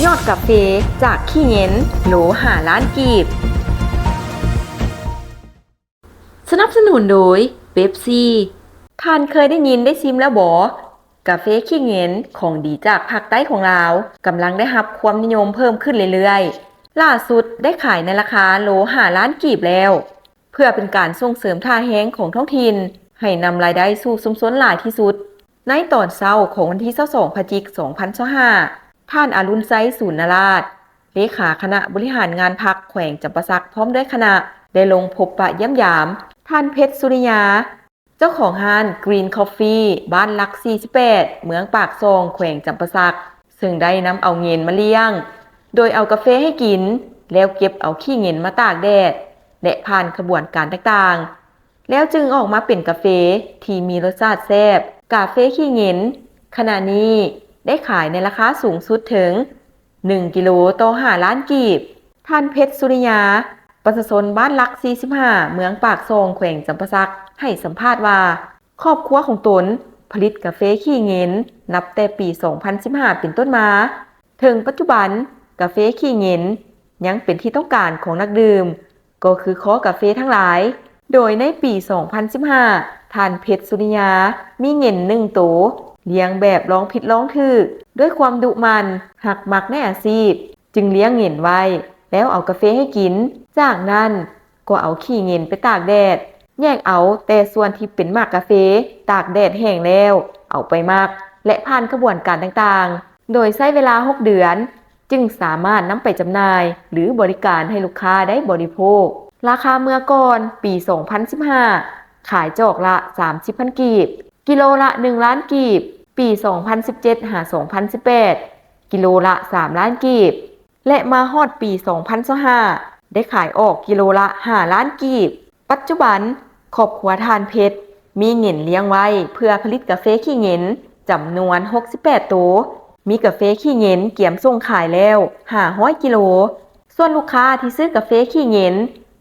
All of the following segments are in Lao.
ຍອດກາເຟຈາກຂີ້ເຫງັນ ໂລຫ້າລ້ານກີບ. ສະໜັບສະໜູນໂດຍ ເປັບຊີ. ທ່ານເຄີຍໄດ້ຍິນໄດ້ຊິມແລ້ວບໍ່? ກາເຟຂີ້ເຫງັນ ຂອງດີຈາກພາກໃຕ້ຂອງລາວ ກຳລັງໄດ້ຮັບຄວາມນິຍົມເພີ່ມຂຶ້ນເລື້ອຍໆ. ຫຼ້າສຸດໄດ້ຂາຍໃນລາຄາໂລຫ້າລ້ານກີບແລ້ວ. ເພື່ອເປັນການສົ່ງເສີມທ່າແຮງຂອງທ້ອງຖິ່ນ ໃຫ້ນຳລາຍໄດ້ສູ່ຊຸມຊົນຫຼາຍທີ່ສຸດ, ໃນຕອນເຊົ້າຂອງວັນທີຊາວສອງ ພະຈິກ ສອງພັນຊາວຫ້າ ທ່ານ ອາລຸນໄຊ ສູນນະລາດ ເລຂາຄະນະບໍລິຫານງານພັກແຂວງຈຳປາສັກ ພ້ອມດ້ວຍຄະນະ ໄດ້ລົງພົບປະຢ້ຽມຢາມ ທ່ານ ເພັດ ສຸລິຍາ ເຈົ້າຂອງຮ້ານ Green Coffee ບ້ານຫຼັກ ສີ່ສິບແປດ ເມືອງປາກຊ່ອງ ແຂວງຈຳປາສັກ ເຊິ່ງໄດ້ນຳເອົາເຫງັນມາລ້ຽງ ໂດຍເອົາກາເຟໃຫ້ກິນ ແລ້ວເກັບເອົາຂີ້ເຫງັນມາຕາກແດດ ແລະ ຜ່ານຂະບວນການຕ່າງໆ ແລ້ວຈຶ່ງອອກມາເປັນກາເຟທີ່ມີລົດຊາດແຊບ. ກາເຟຂີ້ເຫງັນ ຂະນະນີ້ໄດ້ຂາຍໃນລາຄາສູງສຸດເຖິງ ໜຶ່ງກິໂລຕໍ່ຫ້າລ້ານກີບ. ທ່ານ ເພັດ ສຸລິຍາ ປະຊາຊົນບ້ານຫຼັກ ສີ່ສິບຫ້າ ເມືອງປາກຊ່ອງ ແຂວງຈຳປາສັກ ໃຫ້ສຳພາດວ່າ ຄອບຄົວຂອງຕົນຜະລິດກາເຟຂີ້ເຫງັນ ນັບແຕ່ປີສອງພັນສິບຫ້າເປັນຕົ້ນມາ. ເຖິງປັດຈຸບັນ ກາເຟຂີ້ເຫງັນຍັງເປັນທີ່ຕ້ອງການຂອງນັກດື່ມ ກໍຄືຄໍກາເຟທັງຫຼາຍ. ໂດຍໃນປີສອງພັນສິບຫ້າ ທ່ານ ເພັດ ສຸລິຍາ ມີເຫງັນໜຶ່ງໂຕ ລ້ຽງແບບລອງຜິດລອງຖືກ ດ້ວຍຄວາມດຸໝັ່ນ ຮັກມັກໃນອາຊີບ ຈຶ່ງລ້ຽງເຫງັນໄວ້ ແລ້ວເອົາກາເຟໃຫ້ກິນ. ຈາກນັ້ນກໍເອົາຂີ້ເຫງັນໄປຕາກແດດ ແຍກເອົາແຕ່ສ່ວນທີ່ເປັນໝາກກາເຟ ຕາກແດດແຫ້ງແລ້ວ ເອົາໄປໝັກ ແລະ ຜ່ານຂະບວນການຕ່າງໆ ໂດຍໃຊ້ເວລາຫົກເດືອນ ຈຶ່ງສາມາດນຳໄປຈຳໜ່າຍ ຫຼື ບໍລິການໃຫ້ລູກຄ້າໄດ້ບໍລິໂພກ. ລາຄາເມື່ອກ່ອນ ປີສອງພັນສິບຫ້າ ຂາຍຈອກລະສາມສິບພັນກີບ, ກິໂລລະໜຶ່ງລ້ານກີບ, ປີສອງພັນສິບເຈັດ ຫາ ສອງພັນສິບແປດ ກິໂລລະສາມລ້ານກີບ ແລະ ມາຮອດປີສອງພັນຊາວຫ້າ ໄດ້ຂາຍອອກກິໂລລະຫ້າລ້ານກີບ. ປັດຈຸບັນ ຄອບຄົວທ່ານເພັດ ມີເຫງັນລ້ຽງໄວ້ເພື່ອຜະລິດກາເຟຂີ້ເຫງັນ ຈຳນວນຫົກສິບແປດໂຕ, ມີກາເຟຂີ້ເຫງັນກຽມສົ່ງຂາຍແລ້ວຫ້າຮ້ອຍກິໂລ. ສ່ວນລູກຄ້າທີ່ຊື້ກາເຟຂີ້ເຫງັນ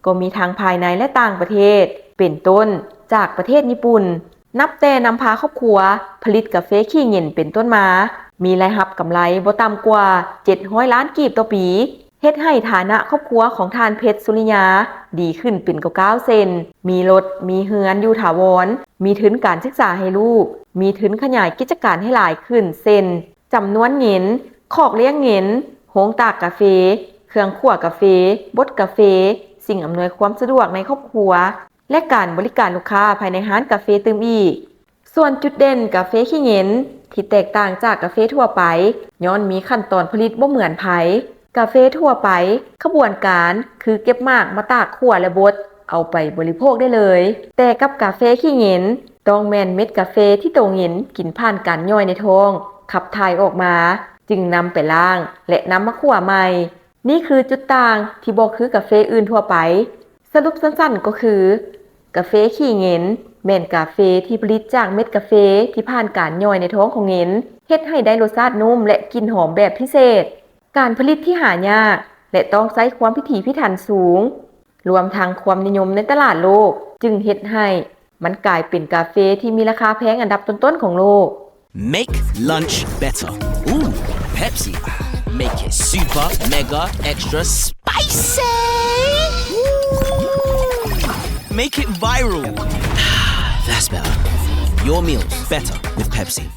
ກໍມີທັງພາຍໃນ ແລະ ຕ່າງປະເທດ ເປັນຕົ້ນ ຈາກປະເທດຍີ່ປຸ່ນ. ນັບແຕ່ນຳພາຄອບຄົວຜະລິດກາເຟຂີ້ເຫງັນເປັນຕົ້ນມາ, ມີລາຍຮັບກຳໄລບໍ່ຕ່ຳກວ່າເຈັດຮ້ອຍລ້ານກີບຕໍ່ປີ, ເຮັດໃຫ້ຖານະຄອບຄົວຂອງທ່ານ ເພັດ ສຸລິຍາ ດີຂຶ້ນເປັນກ້າວໆ ເຊັ່ນ ມີລົດ, ມີເຮືອນຢູ່ຖາວອນ, ມີທຶນການສຶກສາໃຫ້ລູກ, ມີທຶນຂະຫຍາຍກິດຈະການໃຫ້ຫຼາຍຂຶ້ນ ເຊັ່ນ ຈຳນວນເຫງັນ, ຄອກລ້ຽງເຫງັນ, ໂຮງຕາກກາເຟ, ເຄື່ອງຂົ້ວກາເຟ, ບົດກາເຟ, ສິ່ງອຳນວຍຄວາມສະດວກໃນຄອບຄົວ ແລະ ການບໍລິການລູກຄ້າພາຍໃນຮ້ານກາເຟຕື່ມອີກ. ສ່ວນຈຸດເດັ່ນກາເຟຂີ້ເຫງັນທີ່ແຕກຕ່າງຈາກກາເຟທົ່ວໄປ ຍ້ອນມີຂັ້ນຕອນຜະລິດບໍ່ເໝືອນໃຜ. ກາເຟທົ່ວໄປ ຂະບວນການຄືເກັບໝາກມາຕາກ, ຂົ້ວ ແລະ ບົດ ເອົາໄປບໍລິໂພກໄດ້ເລີຍ. ແຕ່ກັບກາເຟຂີ້ເຫງັນ ຕ້ອງແມ່ນເມັດກາເຟທີ່ໂຕເຫງັນກິນຜ່ານການຍ່ອຍໃນທ້ອງ ຂັບຖ່າຍອອກມາ ຈຶ່ງນຳໄປລ້າງ ແລະ ນຳມາຂົ້ວໃໝ່. ນີ້ຄືຈຸດຕ່າງທີ່ບໍ່ຄືກາເຟອື່ນທົ່ວໄປ. ສະຫຼຸບສັ້ນໆກໍຄື ກາເຟຂີ້ເຫງັນ ແມ່ນກາເຟທີ່ຜະລິດຈາກເມັດກາເຟທີ່ຜ່ານການຍ່ອຍໃນທ້ອງຂອງເຫງັນ ເຮັດໃຫ້ໄດ້ລົດຊາດນຸ້ມ ແລະ ກິ່ນຫອມແບບພິເສດ. ການຜະລິດທີ່ຫາຍາກ ແລະ ຕ້ອງໃຊ້ຄວາມພິຖີພິຖັນສູງ, ລວມທັງຄວາມນິຍົມໃນຕະຫຼາດໂລກ ຈຶ່ງເຮັດໃຫ້ມັນກາຍເປັນກາເຟທີ່ມີລາຄາແພງອັນດັບຕົ້ນໆຂອງໂລກ. Make lunch better. Ooh, Pepsi. Make it super, mega, extra spicy. Ooh. Make it viral. That's better. Your meals better with Pepsi.